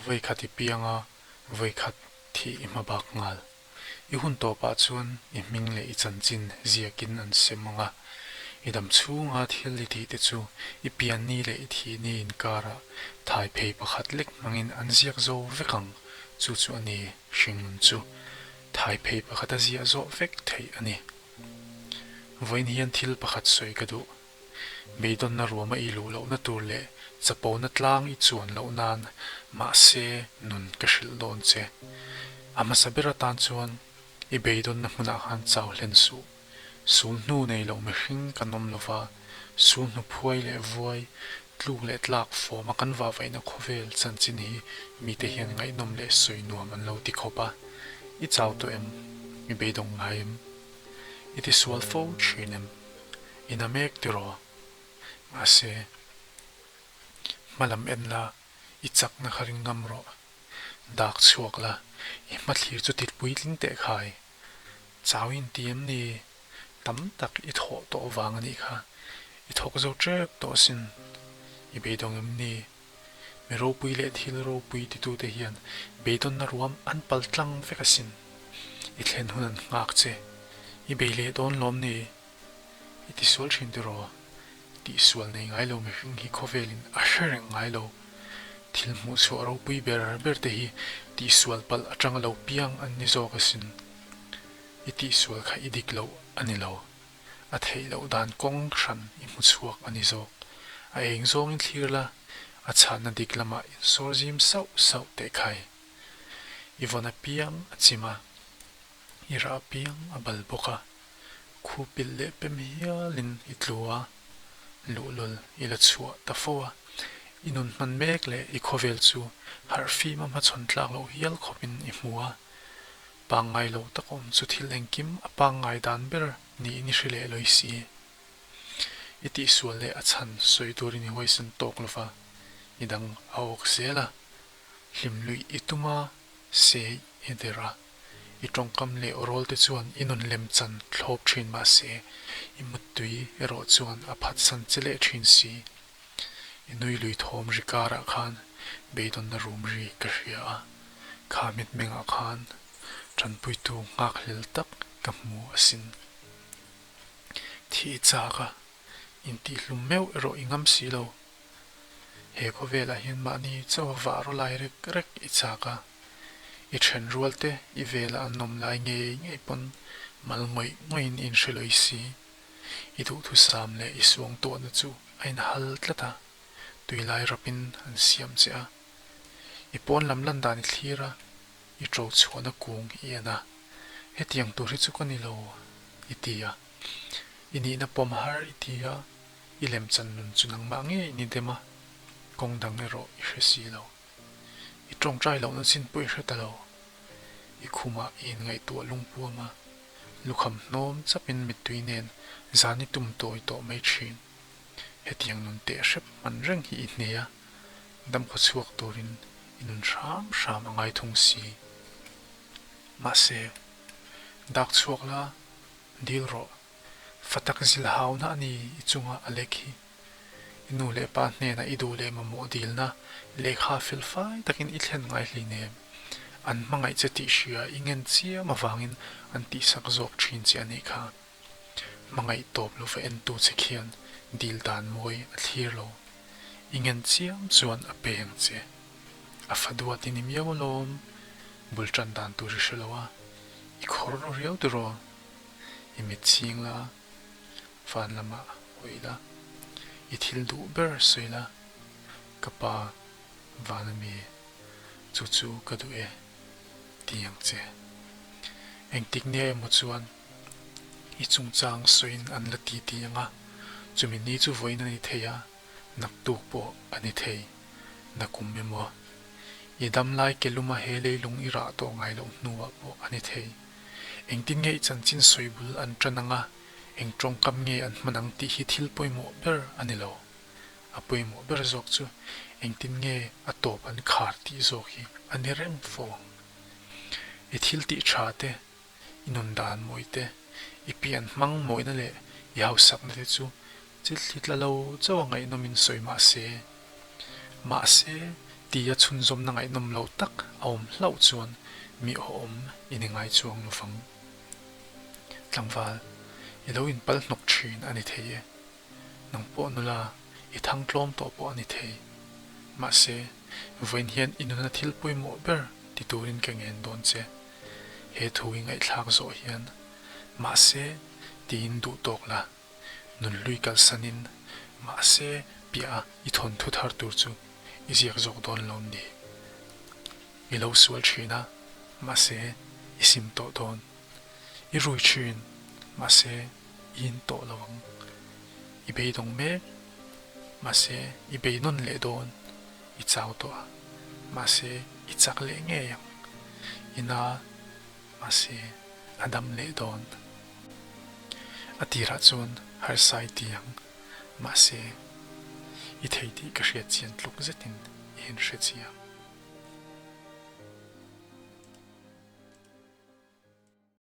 Vawikhat i piang a, vawikhat thih i hmabak nghal. I hun tawpah chuan i hming leh i chanchin ziakin an sem ang a, i dam chhunga thil i tihte chu i pianni leh i thihni inkarah thai phei pakhat lek hmangin an ziak zo vek ang, chu chu a ni hringnun chu. Thai phei pakhat a ziah zawh vek theih a ni. Vawiin hian thil pakhat sawi ka duh. Beidawnna ruama i luh lohna tur leh chapona tlang i chuan loh nan mahse nun ka hrilh dawn che. A hmasa ber atan chuan i beidawnna hmunah khan chau hlen suh. Sul hnu nei loh mihring kan awm lova, sul hnu phuai leh vuai, tluk leh tlak fawma kan vahvaihna khawvel chanchin hi mite hian ngaihnawm leh sawi nuam an lo ti khawp a. I chau tawh em? I beidawng ngai em? I tisual fo thin em? I na mek tiraw? Mahse, hma lam en la, i chakna kha ring ngam rawh. Dak chhuak la, i hmathlir chu tit puitling teh khai. Chau in ti em ni? Tam tak i thawh tawh vang a nih kha. I thawk zo tep tawh asin. I beidawng em ni? Mi ropui leh thil ropui titute hian beidawnna ruam an pal tlang vek asin. I thlen hun an nghak che. I bei leh dawn lawm ni? I tisual thin tiraw? Tihsual nei ngai lo mihring hi khawvelin a hre reng ngai lo. Thil hmuhchhuah ropui ber ber te hi tihsual palh atanga lo piang an ni zawk asin. I tihsual kha i dik loh a ni lo. A theih loh dan kawng hran i hmu chhuak a ni zawk. A eng zawngin thlir la, a chhanna dik lamah insawr zim sauh sauh teh khai. I vawn apiang a chim a, i rah apiang a bal bawk a, khu pilh leh pem hialin i tlu a, luhlul i la chhuah ta fo a, i nun hman mek leh i khawvel chu harhfim a hmachhawn tlak loh hial khawpin i hmu a, Pangngai lo tak awm chu thil engkim a pangngai dan ber niin i hre leh lawi si. I tihsual leh a chhan sawi turin i huaisen tawk lova, i dang a awk zel a, hlim luih i tum a, se i der a. I tawngkam leh awrawl te chuan i nun lem chan thlawp thin mahse, i muttui erawh chuan a phatsan che leh thin si. I nui lui thawm ri karah khan beidawnna rum ri ka hria a, kha mitmengah khan tanpuitu nghakhlel tak ka hmu asin. Thi i chak a, intihhlum meuh erawh i ngam si lo. He khawvelah hian mahni chauha vah raw lai rek rek i chak a, i then rual te i velah an awm lai ngei ngei pawn mal ngawih ngawihin i inhre lawi si. I duhthusam leh i suangtuahna chu a inhal tlat a, tuilai rapin an siam che a. I pawn lam lan dan i thlir a, i ṭo chhuahna kung i en a, hetiang tur hi chu ka ni lo i ti a. I nihna pawm har i ti a, i lemchan nun chu nangmah ngei i ni dem a, kawng dang erawh i hre si lo. I ṭawngṭai lohna chin pawh i hre ta lo. I khumah i inngaihtuah lungpuam a. Lukham hnawm chapin mittui nen zan i tum tawi tawh mai thin. Hetiang nun teh hrep hman reng hi i hne a, damkhaw chhuak turin i nun hram hram a ngai thung si. Mahse, dak chhuak la, dil rawh. Fa tak zil hauna a ni i chunga a lek hi. I nu leh pa hnenah i duh leh mamawh dilna lehkha fel fai takin i thlen ngai hleinem. An hmangaih che tih hria i ngen chiam avangin an tihsak zawk thin che a nih kha. Hmangaih tawp lova entu che khian dil dan mawi a thlir lo. I ngen chiam chuan a pe ang che. A fa duat i ni miau alawm. Bul tan dan tur i hre lo a, i khawr ro riau tiraw? I mit chhing la. Van lamah hawi la, i thil duh ber sawi la, ka pa van ami chu chu ka duh e ti ang che. Engtik nia emaw chuan i chungchang sawiin an la ti ti ang a, chumi ni chu vawiin a ni thei a, naktuk pawh a ni thei, nakum emaw i damlai ke luma he leilung i rah tawh ngai loh hnuah pawh a ni thei. Engtin nge i chanchin sawi bul an tan ang a, eng tawngkam nge an hman ang tih hi thil pawimawh ber a ni lo. A pawimawh ber zawk chu engtin nge a tawp an khar tih zawk hi a ni reng fo ang. I thil tih tha te, i nun dan mawi te, i pian hmang mawina leh i hausakna te chu chilthli tla lo chauh a ngaihnawmin sawi mah se. Mahse. Tia chhunzawmna ngaihnawm lo tak a awm hlauh chuan mi awhawm i ni ngai chuang lovang. Tlangval, i lo inpal hnawk thin a ni thei e. Nang pawh nula, i thang tlawm tawh pawh a ni thei. Mahse, vawiin hian i nuna thil pawimawh ber ti turin ka ngen dawn che. He thu i ngaihthlak zawh hian, mahse, tiin duh tawk la. Nunhlui kalsanin, mahse, piah a i thawnthu thar tur chu i ziak zawk dawn lo ni. I lo sual thin a, mahse, i sim tawh dawn. I rui thin, mahse, i in tawh lo ang. I beidawng mek, mahse, i beinawn leh dawn. I chau tawh a, mahse, i chak leh ngei ang. I na, mahse, a dam leh dawn. A tirah chuan harsa i ti ang, mahse, i thei tih ka hriat chian tluk zetin i inhre chiang.